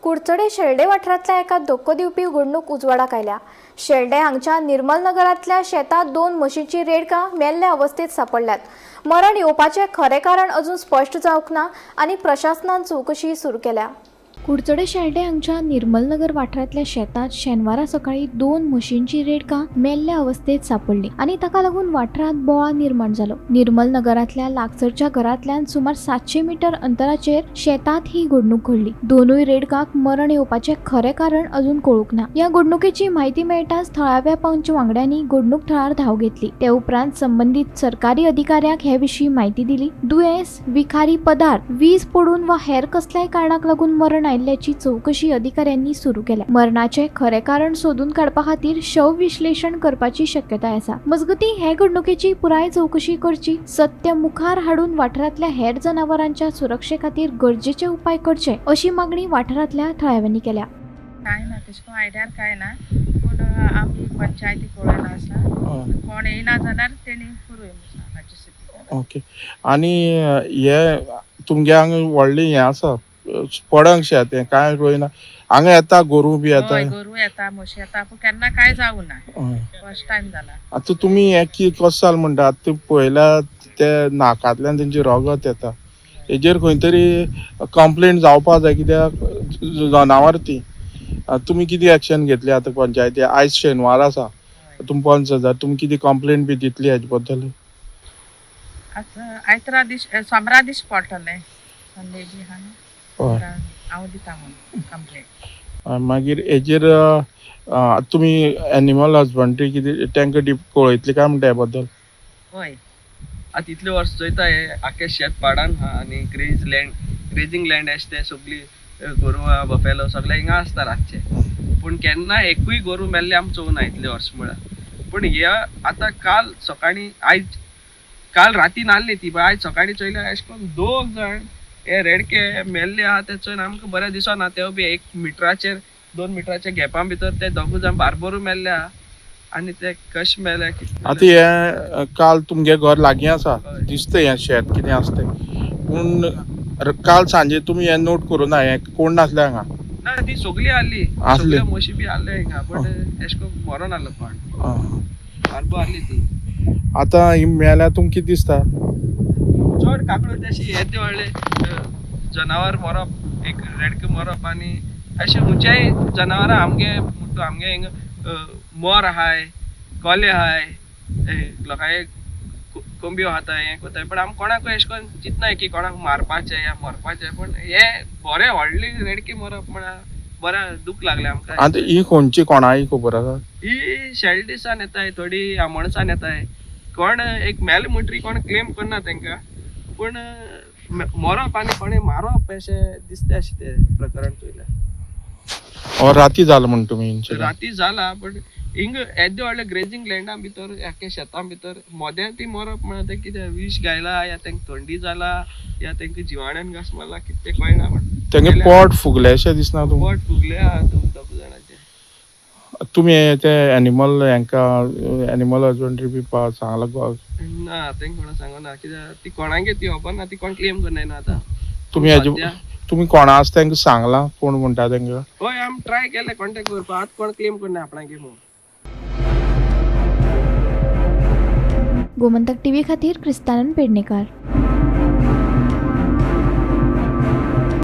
कुडचडे शेल्डे वाठारांतल्या एका धक्को दिवपी घडणूक उजवाडाक आयल्या. शेल्डे हांगच्या निर्मल नगरांतल्या शेतांत दोन म्हशींची रेडकां मेल्ल्या अवस्थेत सांपडल्यात. मरण येवपाचें खरें कारण अजून स्पश्ट जावंक ना आनी प्रशासनान चवकशी सुरू केल्या. कुडचडे शेल्डे हांगच्या निर्मलनगर वाठारांतल्या शेतांत शेनवारा सकाळी दोन म्हशींची रेडकां मेल्ल्या अवस्थेत सांपडली आनी ताका लागून वाठारांत बोवाळ निर्माण जालो. निर्मल नगरांतल्या लागसरच्या घरांतल्यान सुमार 700 मीटर अंतराचेर शेतांत ही घडणूक घडली. दोनूय रेडकांक मरण येवपाचें खरें कारण अजून कळूंक ना. ह्या घडणुकेची म्हायती मेळटाच थळाव्या पंच वांगड्यांनी घडणूक थळार धांव घेतली. ते उपरांत संबंदीत सरकारी अधिकाऱ्यांक हे विशीं म्हायती दिली. दुयेंस, विखारी पदार्थ, वीज पडून वा हेर कसल्याय कारणाक लागून मरण आयिल्ल्याची चवकशी अधिकाऱ्यांनी सुरू केल्या. मरणाचें खरें कारण सोदून काडपा खातीर शव विश्लेशण करपाची शक्यताय आसा. मजगतीं, हे घडणुकेची पुराय चवकशी करची, सत्य मुखार हाडून वाठारांतल्या हेर जनावरांच्या सुरक्षे खातीर गरजेचे उपाय करचे अशी मागणी वाठारांतल्या थळाव्यांनी केल्या. कांय ना, तशें करून आयडियार कांय ना, पूण आमी पंचायती कळयला आसा. कोण येयना जाल्यार तेणी करूया हाची स्थिती. ओके, आनी हे तुमगे हांगा व्हडलें हें आसा, पडंग शेत, हें कांय रोयना. हांगा येता गोरूं बी येता? हय, गोरूं येता, म्हशी येता, पूण केन्ना कांय जावना. हय. फर्स्ट टायम जाला. आतां तुमी हें कितें कसो जालें म्हणटा, आतां पळयल्यार ते नाकांतल्यान तेंची रगत येता. हेजेर खंय तरी कंप्लेन जावपा जाय, कित्याक जनावर ती. आतां तुमी कितें एक्शन घेतली आतां पंचायती? आयज शेनवार आसा. तुमी पंच जाता, तुमी कितें कंप्लेन बी दितली हेजे बद्दल? आतां आयतरा दीस, सोमरा दीस पडटलें, संडे बी आहा न्हू. हांव दिता म्हणून कंप्लेन. मागीर हेजेर तुमी एनिमल हजबंड्री कितें तांकां कळयतली काय म्हणटा हे बद्दल? हय. आतां इतले वर्स चोयता, हे आख्खे शेत पाडान आहा आनी ग्रेजींग लँड अशें तें सगळीं गोरवां, बफेलो सगळे हिंगा आसता रातचे, पूण केन्ना एकूय गोरूं मेल्लें आमी चोवना इतले वर्स म्हळ्यार. पूण हे आतां काल सकाळीं, आयज काल राती नासली ती, पण आयज सकाळीं चोयल्यार अशें करून दोग जाण हे रेडके मेल्ले आहा ते चोवन आमकां बरें दिसना. ते बी 1 मिटराचेर 2 मिटराच्या गॅपा भितर ते दोगूय जाण बारबोरू मेल्ले आहा आनी ते कशें मेले कितें. आतां हें काल तुमगे घर लागीं आसा, हय. दिसता हें शेत कितें आसा तें, पूण काल सांजे तुमी हें नोट करूं ना, हें कोण नासले हांगा? ना, ती सगळी आहली. आसली. सगळ्यो म्हशी बी आहले हिंगा, बट एशें करून मरोन आहलो कोण. बारबो आहली ती. आतां ही मेल्या, तुमकां कितें दिसता? चड काकडो तशी येदे व्हडले जनावर मरप, एक रेडके मरप, आनी अशें खंयच्याय जनावरां आमगे मुट्टो आमगे हिंगा मोर आहाय, कोले आहाय, लोकांक कोंबयो खाता, हें कोताय, पण आमी कोणाकूय अशें करून चिंतनाय की कोणाक मारपाचें या मरपाचें, पूण हें बरें व्हडलें रेडके मरप म्हळ्यार बरें दूख लागलें आमकां. आतां ही खंयची कोणाक खबर आसा? ही शेल्डिसान येताय, थोडी आमोणसान येताय. कोण एक मेले म्हणटरी कोण क्लेम करना तांकां, पूण मरप आनी कोणें मारप अशें दिसता अशें तें प्रकरण चोयल्यार. और राती जालें म्हण तुमी incident? राती जाला, बट हिंग येदे व्हडले ग्रेजींग लँडा भितर, आख्या शेतां भितर मोद्या ती मरप म्हळ्यार तें कितें विश घायला या तांकां थंडी जाला या तांकां जिवाण्यान घास मारला, कितें तें कळना, पण तेंगे पोट फुगलेशें दिसना तुमकां? पोट फुगले आहा दोग जाणांचे. तुमी ते एनिमल हेंका एनिमल हजबंड्री बी सांगला गो? ना, तांकां कोणा सांगना, कित्याक ती कोणागे ती खबर ना, ती कोण क्लेम करनाय न्हू आतां. तुमी हेजे तुमी कोणा आसा तांकां सांगलां, कोण म्हणटा तांकां? हय, आमी ट्राय केलें कॉन्टेक्ट करपाक, आतां कोण क्लेम करना आपणागे म्हणून. गोमंतक टीव्ही खातीर क्रिस्तानंद पेडणेकर.